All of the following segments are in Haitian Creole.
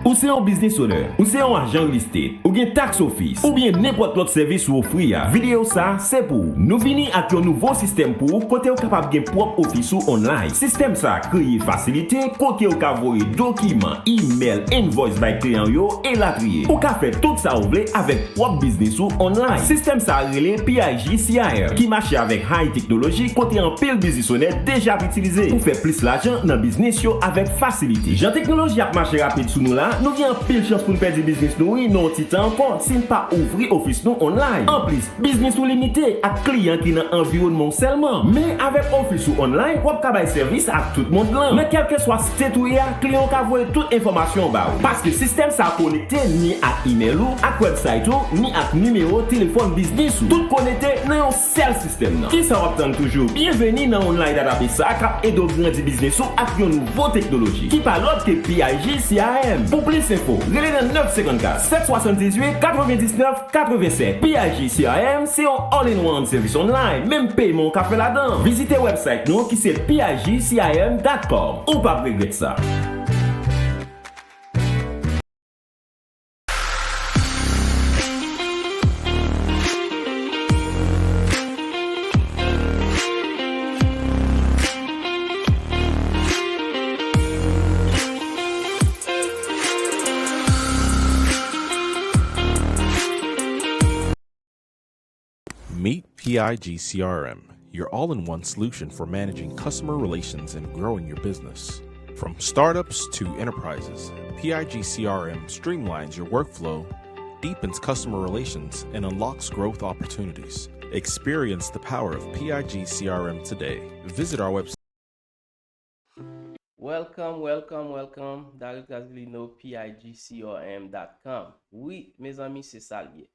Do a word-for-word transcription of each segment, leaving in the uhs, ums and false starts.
Ou se yon business owner, ou se yon ajan real estate, ou gen tax office, oubyen nenpòt lòt sèvis ou ofri a, videyo sa a se pou ou. Nou vini ak yon nouvo sistèm pou ou kote ou kapab gen pwòp ofis ou online. Sistèm sa a kreye fasilite kote ou ka voye dokiman, email, invoice bay kliyan yo, elatriye. Ou ka fè tout sa ou vle avèk pwòp biznis ou online. Sistèm sa a rele P I G C R M, ki mache avèk high teknoloji kote anpil biznis onèt deja ap itilize pou fè plis lajan nan biznis yo avèk fasilite. Jan teknoloji ap mache rapid sou nou la, nou gen anpil chans pou n pèdi biznis nou wi nan yon ti tan ankò si n pa ouvri ofis nou online. Anplis, biznis ou limite ak kliyan ki nan anviwònman w sèlman. Men avèk ofis ou online, w ap ka bay sèvis ak tout mond lan. Nan kèlkeswa state ou ye a, kliyan w ka voye tout enfòmasyon w ba ou. Paske sistèm sa a konekte ni ak email ou, ak website ou, ni ak nimewo telefòn biznis ou. Tout konekte nan yon sèl sistèm nan. Kisa w ap tann toujou? Byenveni nan online database sa a k ap ede w grandi biznis ou ak yon nouvo teknoloji ki pa lòt ke P I G C R M. Pou plis enfo, rele nan nèf senkannkat, sèt swasanndizuit, katrevendiznèf, katrevennsèt. P I G C R M se yon all-in-one sèvis online, menm pèman w ka fè ladan. Vizite website nou ki se P I G C R M dot com. Ou p ap regrèt sa. Meet P I G C R M, your all-in-one solution for managing customer relations and growing your business. From startups to enterprises, P I G C R M streamlines your workflow, deepens customer relations, and unlocks growth opportunities. Experience the power of P I G C R M today. Visit our website. Welcome, welcome, welcome. Daryl Trasvilino, P I G C R M dot com. Wi, mezanmi, se sa l ye.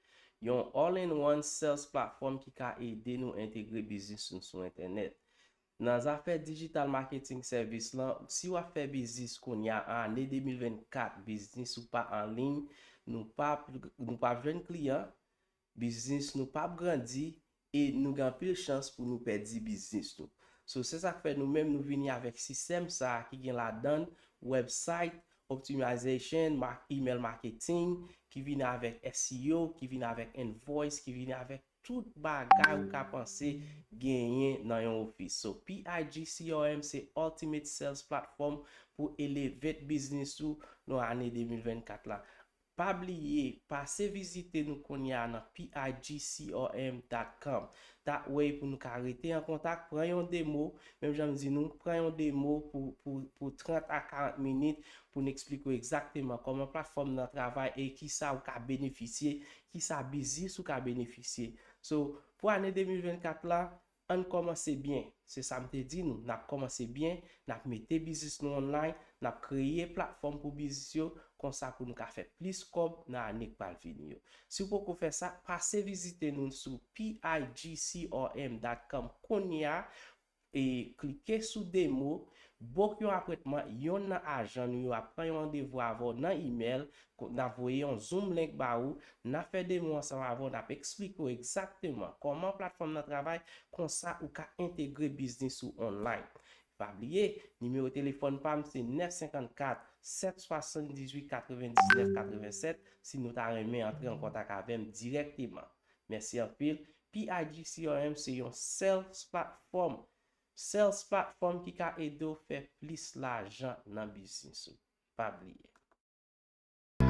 Yon all-in-one sales platform ki ka ede nou entegre biznis nou sou entènèt. Nan zafè digital marketing service lan, si w ap fè biznis kounye a, an ane de mil vennkat, biznis ou pa an liy, nou pa, nou pa jwenn kliyan, biznis nou p ap grandi e nou gen anpil chans pou nou pèdi biznis nou. So, se sa k fè nou menm nou vini avèk sistèm sa a ki gen ladan l website optimization, mar-, email marketing, ki vini avèk S E O, ki vini avèk invoice, ki vini avèk tout bagay ou ka panse genyen nan yon ofis. So, P I G C R M se Ultimate Sales Platform pou elevate biznis ou nan ane de mil vennkat la. Pa bliye, pase vizite nou kounye a nan P I G C R M dot com. That way, pou nou ka rete an kontak, pran yon demo, menm jan m di nou, pran yon demo pou, pou, pou trant a karant minit pou n eksplike w egzakteman kòman platfòm nan travay e kisa ou ka benefisye, kisa biznis ou ka benefisye. So, pou ane de mil vennkat la, ann kòmanse byen. Se sa m te di nou, n ap kòmanse byen, n ap mete biznis nou online, n ap kreye platfòm pou biznis yo, konsa pou nou ka fè plis kòb nan ane k pral vini yo. Si w poko fè sa, pase vizite nou sou P I G C R M dot com kounye a, e klike sou demo, book yon apwentman, yonn nan ajan nou yo ap pran yon randevou avè w nan imèl, ko-, n ap voye yon Zoom link ba ou, n ap fè demo ansanm avè w, n ap eksplike w egzakteman kòman platfòm nan travay, konsa ou ka entegre biznis ou online. Pa bliye, nimewo telefòn pa m se nèf senkannkat, sèt swasanndizuit, katrevendiznèf, katrevennsèt, si nou ta renmen antre an kontak avè m dirèkteman. Mèsi anpil. P I G C R M se yon sales platform. Sales platform ki ka ede w fè plis lajan nan biznis ou. Pa bliye.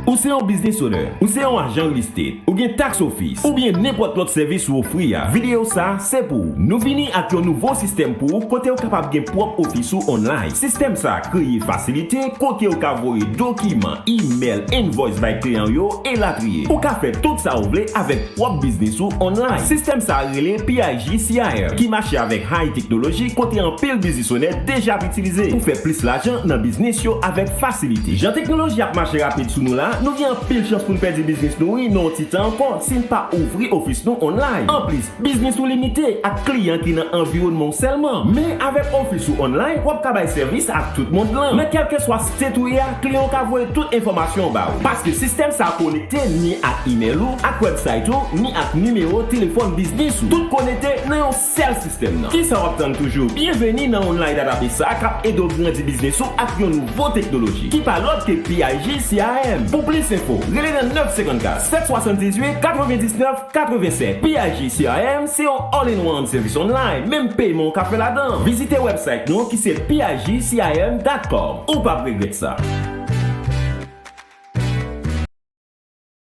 Ou se yon business owner, ou se yon ajan real estate, ou gen tax office, oubyen nenpòt lòt sèvis ou ofri a, videyo sa a se pou ou. Nou vini ak yon nouvo sistèm pou ou kote ou kapab gen pwòp ofis ou online. Sistèm sa a kreye fasilite kote ou ka voye dokiman, email, invoice bay kliyan yo, elatriye. Ou ka fè tout sa ou vle avèk pwòp biznis ou online. Sistèm sa a rele P I G C R M, ki mache avèk high teknoloji kote anpil biznis onèt deja ap itilize pou fè plis lajan nan biznis yo avèk fasilite. Jan teknoloji ap mache rapid sou nou la, Nou gen anpil chans pou n pèdi biznis nou wi nan yon ti tan ankò si n pa ouvri ofis nou online. Anplis, biznis ou limite ak kliyan ki nan anviwònman w sèlman. Men avèk ofis ou online, w ap ka bay sèvis ak tout mond lan. Nan kèlkeswa state ou ye a, kliyan w ka voye tout enfòmasyon w ba ou. Paske sistèm sa a konekte ni ak imèl ou, ak website ou, ni ak nimewo telefòn biznis ou. Tout konekte nan yon sèl sistèm nan. Kisa w ap tann toujou? Byenveni nan online database sa a k ap ede w grandi biznis ou ak yon nouvo teknoloji ki pa lòt ke P I G C R M. Pou plis enfo, rele nan nèf senkannkat, sèt swasanndizuit, katrevendiznèf, katrevennsèt. P I G C R M se yon all-in-one sèvis online, menm pèman w ka fè ladan. Vizite website nou ki se P I G C R M dot com. Ou p ap regrèt sa.